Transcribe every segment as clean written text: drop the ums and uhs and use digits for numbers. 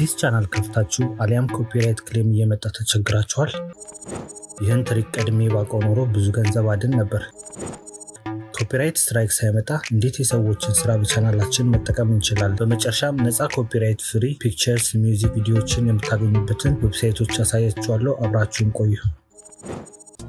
አዲስ ቻናል ከፍታችሁ አሊያም copyright claim እየመጣ ተቸግራችኋል? ይህን trick ቀድሜ ባውቀው ኖሮ ብዙ ገንዘብ አድን ነበር። Copyright strike ሳይመጣ እንዴት የሰዎችን ስራ በቻናላችን መጠቀም እንችላለን? በመጨረሻም ነፃ copyright free pictures፣ music፣ ቪዲዮዎችን የምታገኙበትን website ኦች አሳያችኋለሁ። አብራችሁን ቆዩ።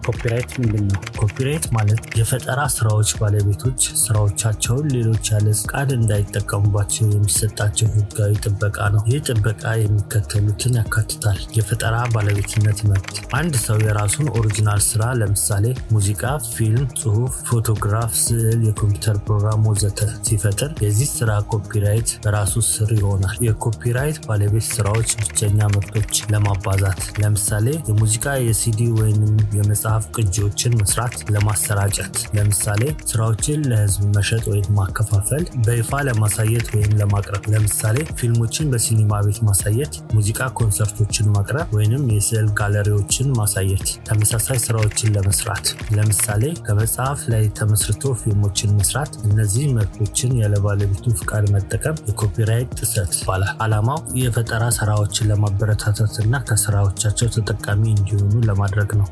Copyright ምንድን ነው? Copyright ማለት የፈጠራ ስራዎች ባለቤቶች ስራዎቻቸውን ሌሎች ያለ ፍቃድ እንዳይጠቀሙባቸው የሚሰጣቸው ህጋዊ ጥበቃ ነው። ይህ ጥበቃ የሚከተሉትን ያካትታል። የፈጠራ ባለቤትነት መብት። አንድ ሰው የራሱን original ስራ፣ ለምሳሌ ሙዚቃ፣ ፊልም፣ ጽሁፍ፣ ፎቶግራፍ፣ ስዕል፣ የኮምፒውተር ፕሮግራም ወዘተ ሲፈጥር የዚህ ስራ copyright በራሱ ስር ይሆናል። የ copyright ባለቤት ስራዎች ብቸኛ መብቶች ለማባዛት፣ ለምሳሌ የሙዚቃ የሲዲ ወይንም የመጽሐፍ ቅጂዎችን መስራት፣ ለማሰራጨት፣ ለምሳሌ ስራዎችን ለህዝብ መሸጥ ወይም ማከፋፈል፣ በይፋ ለማሳየት ወይም ለማቅረብ፣ ለምሳሌ ፊልሞችን በሲኒማ ቤት ማሳየት፣ ሙዚቃ ኮንሰርቶችን ማቅረብ ወይንም የስዕል ጋለሪዎችን ማሳየት፣ ተመሳሳይ ስራዎችን ለመስራት፣ ለምሳሌ ከመጽሐፍ ላይ ተመስርቶ ፊልሞችን መስራት። እነዚህ መብቶችን ያለ ባለቤቱ ፍቃድ መጠቀም የ copyright ጥሰት ይባላል። ዓላማው የፈጠራ ስራዎችን ለማበረታታት እና ከስራዎቻቸው ተጠቃሚ እንዲሆኑ ለማድረግ ነው።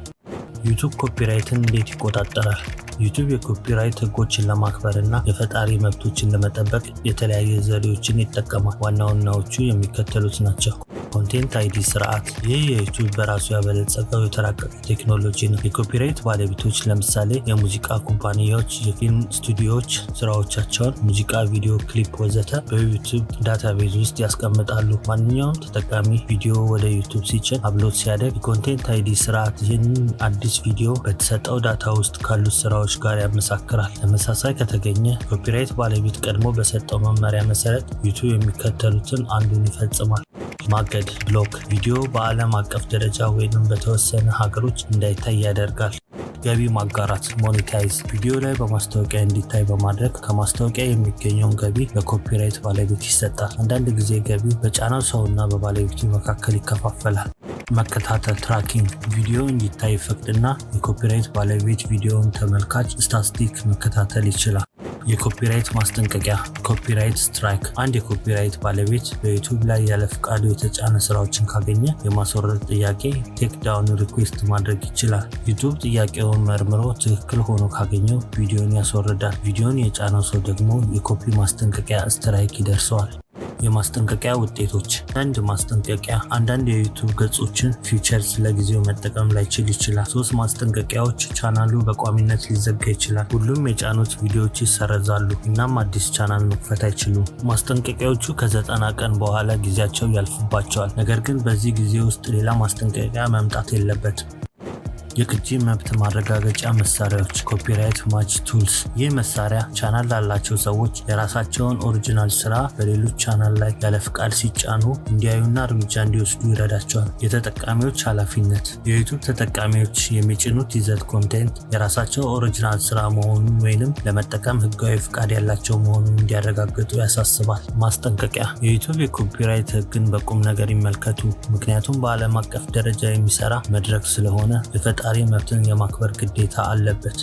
YouTube copyright ን እንዴት ይቆጣጠራል? YouTube የ copyright ህጎችን ለማክበር እና የፈጣሪ መብቶችን ለመጠበቅ የተለያየ ዘዴዎችን ይጠቀማል። ዋና ዋናዎቹ የሚከተሉት ናቸው። Content ID ስርዓት። ይህ የ YouTube በራሱ ያበለጸገው የተራቀቀ ቴክኖሎጂ ነው። የ copyright ባለቤቶች፣ ለምሳሌ የሙዚቃ ኩባንያዎች፣ የፊልም ስቱዲዮዎች ስራዎቻቸውን፣ ሙዚቃ፣ ቪዲዮ ክሊፕ ወዘተ በ YouTube database ውስጥ ያስቀምጣሉ። ማንኛውም ተጠቃሚ ቪዲዮ ወደ YouTube ሲጭን፣ upload ሲያደርግ የ Content ID ስርዓት ይህንን አዲስ ቪዲዮ በተሰጠው data ውስጥ ካሉት ስራዎች ጋር ያመሳክራል። ተመሳሳይ ከተገኘ copyright ባለቤት ቀድሞ በሰጠው መመሪያ መሰረት YouTube የሚከተሉትን አንዱን ይፈጽማል። ማገድ block፣ ቪዲዮ በዓለም አቀፍ ደረጃ ወይንም በተወሰነ ሀገሮች እንዳይታይ ያደርጋል። ገቢ ማጋራት monetize፣ ቪዲዮ ላይ በማስታወቂያ እንዲታይ በማድረግ ከማስታወቂያ የሚገኘውን ገቢ ለ copyright ባለቤት ይሰጣል። አንዳንድ ጊዜ ገቢው በጫነው ሰውና በባለቤቱ መካከል ይከፋፈላል። መከታተል tracking፣ ቪዲዮ እንዲታይ ይፈቅድና የ copyright ባለቤት ቪዲዮውን ተመልካች statistic መከታተል ይችላል። የ copyright ማስጠንቀቂያ copyright strike፣ አንድ የ copyright ባለቤት በ YouTube ላይ ያለ ፍቃዱ የተጫነ ስራዎችን ካገኘ የማስወረድ ጥያቄ take down request ማድረግ ይችላል። YouTube ጥያቄውን መርምሮ ትክክል ሆኖ ካገኘው ቪዲዮን ያስወርዳል። ቪዲዮን የጫነው ሰው ደግሞ የኮፒ ማስጠንቀቂያ strike ይደርሰዋል። የማስጠንቀቂያ ውጤቶች። አንድ ማስጠንቀቂያ አንዳንድ የ YouTube ገጾችን features ለጊዜው መጠቀም ላይችል ይችላል። ሶስት ማስጠንቀቂያዎች ቻናሉ በቋሚነት ሊዘጋ ይችላል። ሁሉም የጫኑት ቪዲዮዎች ይሰረዛሉ፣ እናም አዲስ ቻናል መክፈት አይችሉም። ማስጠንቀቂያዎቹ ከ90 ቀን በኋላ ጊዜያቸው ያልፍባቸዋል። ነገር ግን በዚህ ጊዜ ውስጥ ሌላ ማስጠንቀቂያ መምጣት የለበትም። የቅጂ መብት ማረጋገጫ መሳሪያዎች copyright match tools። ይህ መሳሪያ ቻናል ላላቸው ሰዎች የራሳቸውን original ስራ በሌሎች ቻናል ላይ ያለ ፍቃድ ሲጫኑ እንዲያዩና እርምጃ እንዲወስዱ ይረዳቸዋል። የተጠቃሚዎች ኃላፊነት። የ YouTube ተጠቃሚዎች የሚጭኑት ይዘት content የራሳቸው original ስራ መሆኑን ወይንም ለመጠቀም ህጋዊ ፍቃድ ያላቸው መሆኑን እንዲያረጋግጡ ያሳስባል። ማስጠንቀቂያ፣ የ YouTube የ copyright ህግን በቁም ነገር ይመልከቱ፣ ምክንያቱም በዓለም አቀፍ ደረጃ የሚሰራ መድረክ ስለሆነ የፈጣሪ መብትን የማክበር ግዴታ አለበት።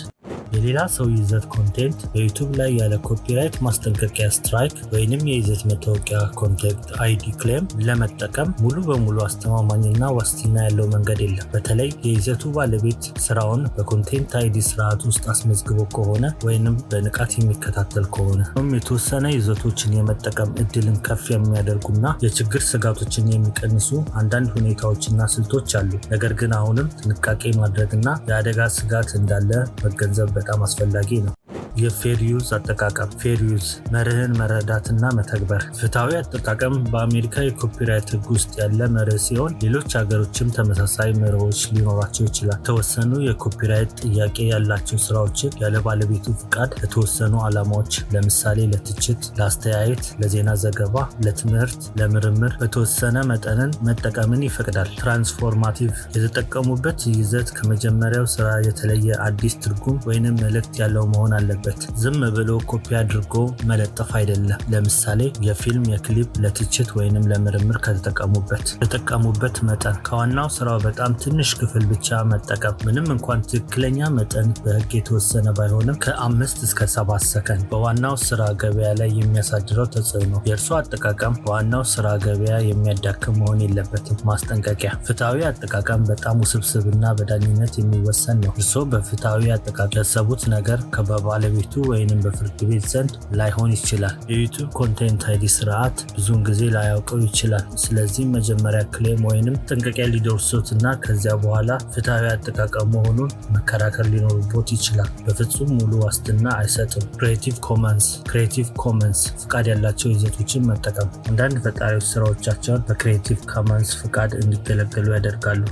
የሌላ ሰው ይዘት content በ YouTube ላይ ያለ copyright ማስጠንቀቂያ strike ወይንም የይዘት መታወቂያ content ID claim ለመጠቀም ሙሉ በሙሉ አስተማማኝና ዋስትና ያለው መንገድ የለም። በተለይ የይዘቱ ባለቤት ስራውን በ Content ID ስርዓት ውስጥ አስመዝግቦ ከሆነ ወይንም በንቃት የሚከታተል ከሆነ። የተወሰነ ይዘቶችን የመጠቀም እድልን ከፍ የሚያደርጉና የችግር ስጋቶችን የሚቀንሱ አንዳንድ ሁኔታዎችና ስልቶች አሉ። ነገር ግን አሁንም ጥንቃቄ ማድረግና የአደጋ ስጋት እንዳለ መገንዘብ በጣም አስፈላጊ ነው። የ fair use አጠቃቀም። Fair use መርህን መረዳትና መተግበር። ፍትሐዊ አጠቃቀም በአሜሪካ የ copyright ሕግ ውስጥ ያለ መርህ ሲሆን ሌሎች ሀገሮችም ተመሳሳይ መርሆች ሊኖራቸው ይችላል። የተወሰኑ የ copyright ጥያቄ ያላቸው ስራዎችን ያለ ባለቤቱ ፍቃድ ለተወሰኑ ዓላማዎች፣ ለምሳሌ ለትችት፣ ለአስተያየት፣ ለዜና ዘገባ፣ ለትምህርት፣ ለምርምር በተወሰነ መጠንን መጠቀምን ይፈቅዳል። Transformative፣ የተጠቀሙበት ይዘት ከመጀመሪያው ስራ የተለየ አዲስ ትርጉም ወይንም መልእክት ያለው መሆን አለበት። አለበት። ዝም ብሎ ኮፒ አድርጎ መለጠፍ አይደለም። ለምሳሌ የፊልም፣ የክሊፕ፣ ለትችት ወይንም ለምርምር ከተጠቀሙበት። የተጠቀሙበት መጠን ከዋናው ስራው በጣም ትንሽ ክፍል ብቻ መጠቀም። ምንም እንኳን ትክክለኛ መጠን በህግ የተወሰነ ባይሆንም ከ5 እስከ 7 ሰከንድ። በዋናው ስራ ገበያ ላይ የሚያሳድረው ተጽዕኖ የእርሶ አጠቃቀም በዋናው ስራ ገበያ የሚያዳክም መሆን የለበትም። ማስጠንቀቂያ፣ ፍትሐዊ አጠቃቀም በጣም ውስብስብና በዳኝነት የሚወሰን ነው። እርስዎ በፍትሐዊ አጠቃቀም ያሰቡት ነገር በባለቤቱ ወይንም በፍርድ ቤት ዘንድ ላይሆን ይችላል። የ YouTube Content ID ስርዓት ብዙውን ጊዜ ላያውቀው ይችላል። ስለዚህም መጀመሪያ claim ወይንም ማስጠንቀቂያ ሊደርሶት እና ከዚያ በኋላ ፍትሐዊ አጠቃቀም መሆኑን መከራከር ሊኖርቦት ይችላል። በፍጹም ሙሉ ዋስትና አይሰጥም። Creative Commons። Creative Commons ፍቃድ ያላቸው ይዘቶችን መጠቀም። አንዳንድ ፈጣሪዎች ስራዎቻቸውን በ Creative Commons ፍቃድ እንዲገለገሉ ያደርጋሉ።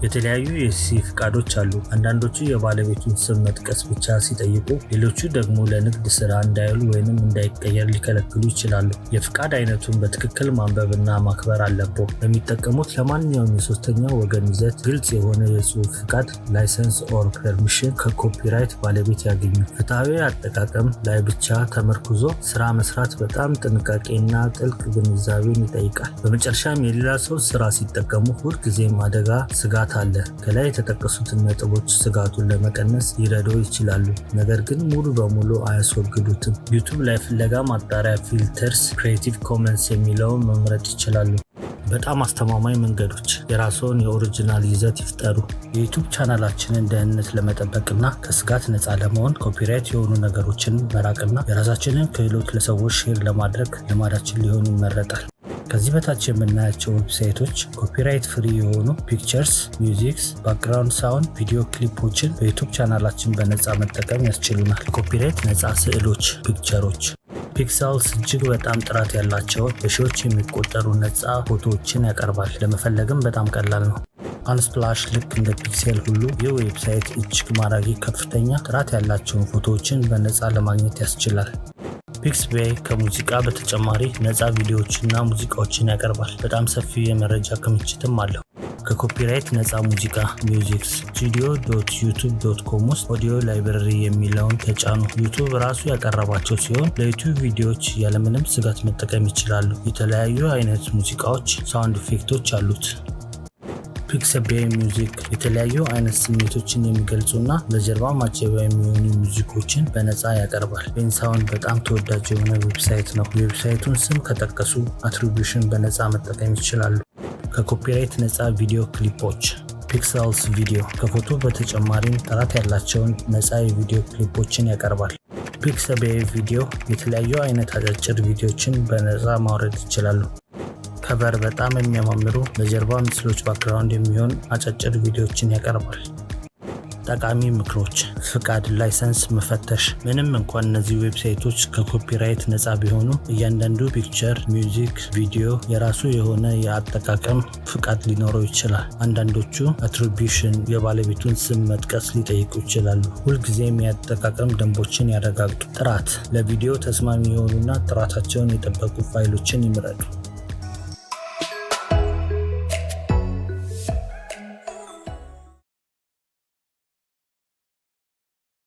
የተለያዩ የ CC ፍቃዶች አሉ። አንዳንዶቹ የባለቤቱን ስም መጥቀስ ብቻ ሲጠይቁ፣ ሌሎቹ ደግሞ ለንግድ ስራ እንዳይውል ወይንም እንዳይቀየር ሊከለክሉ ይችላሉ። የፍቃድ አይነቱን በትክክል ማንበብና ማክበር አለብዎ። ለሚጠቀሙት ለማንኛውም የሶስተኛ ወገን ይዘት ግልጽ የሆነ የጽሑፍ ፍቃድ license or permission ከ copyright ባለቤት ያግኙ። ፍትሐዊ አጠቃቀም ላይ ብቻ ተመርኩዞ ስራ መስራት በጣም ጥንቃቄና ጥልቅ ግንዛቤን ይጠይቃል። በመጨረሻም፣ የሌላ ሰው ስራ ሲጠቀሙ ሁልጊዜም አደጋ ስጋት አለ። ከላይ የተጠቀሱትን ነጥቦች ስጋቱን ለመቀነስ ሊረዱ ይችላሉ፣ ነገር ግን ሙሉ በሙሉ አያስወግዱትም። YouTube ላይ ፍለጋ ማጣሪያ filters Creative Commons የሚለውን መምረጥ ይችላሉ። በጣም አስተማማኝ መንገዶች፣ የራስዎን የ original ይዘት ይፍጠሩ። የ YouTube ቻናላችንን ደህንነት ለመጠበቅና ከስጋት ነፃ ለመሆን copyright የሆኑ ነገሮችን መራቅና የራሳችንን ክህሎት ለሰዎች share ለማድረግ ልማዳችን ሊሆን ይመረጣል። ከዚህ በታች የምናያቸው website ኦች copyright free የሆኑ pictures፣ musics፣ background sound፣ ቪዲዮ ክሊፖችን በ YouTube ቻናላችን በነፃ መጠቀም ያስችሉናል። Copyright ነፃ ስዕሎች፣ picture ኦች። Pexels እጅግ በጣም ጥራት ያላቸውን በሺዎች የሚቆጠሩ ነፃ ፎቶዎችን ያቀርባል። ለመፈለግም በጣም ቀላል ነው። Unsplash፣ ልክ እንደ Pexels ሁሉ ይህ website እጅግ ማራኪ ከፍተኛ ጥራት ያላቸውን ፎቶዎችን በነፃ ለማግኘት ያስችላል። Pixabay ከሙዚቃ በተጨማሪ ነፃ ቪዲዮዎችና ሙዚቃዎችን ያቀርባል። በጣም ሰፊ የመረጃ ክምችትም አለው። ከ copyright ነፃ ሙዚቃ musics፣ studio.youtube.com ውስጥ audio library የሚለውን ተጫኑ። YouTube ራሱ ያቀረባቸው ሲሆን ለ YouTube ቪዲዮዎች ያለምንም ስጋት መጠቀም ይችላሉ። የተለያዩ አይነት ሙዚቃዎች፣ sound effect ኦች አሉት። Pixabay Music የተለያዩ አይነት ስሜቶችን የሚገልጹና ለጀርባ ማጀቢያ የሚሆኑ music ኦችን በነፃ ያቀርባል። Bensound በጣም ተወዳጅ የሆነ website ነው። የ website ኡን ስም ከጠቀሱ attribution በነፃ መጠቀም ይችላሉ። ከ copyright ነፃ ቪዲዮ ክሊፖች፣ Pexels Video ከፎቶ በተጨማሪም ጥራት ያላቸውን ነፃ የቪዲዮ ክሊፖችን ያቀርባል። Pixabay Video የተለያዩ አይነት አጫጭር ቪዲዮችን በነፃ ማውረድ ይችላሉ። Coverr በጣም የሚያማምሩ ለጀርባ ምስሎች background የሚሆን አጫጭር ቪዲዮችን ያቀርባል። ጠቃሚ ምክሮች፣ ፍቃድ license መፈተሽ። ምንም እንኳን እነዚህ website ኦች ከ copyright ነፃ ቢሆኑም እያንዳንዱ picture፣ music፣ ቪዲዮ የራሱ የሆነ የአጠቃቀም ፍቃድ ሊኖረው ይችላል። አንዳንዶቹ attribution የባለቤቱን ስም መጥቀስ ሊጠይቁ ይችላሉ። ሁልጊዜም የአጠቃቀም ደንቦችን ያረጋግጡ። ጥራት፣ ለቪዲዮ ተስማሚ የሆኑና ጥራታቸውን የጠበቁ ፋይሎችን ይምረጡ።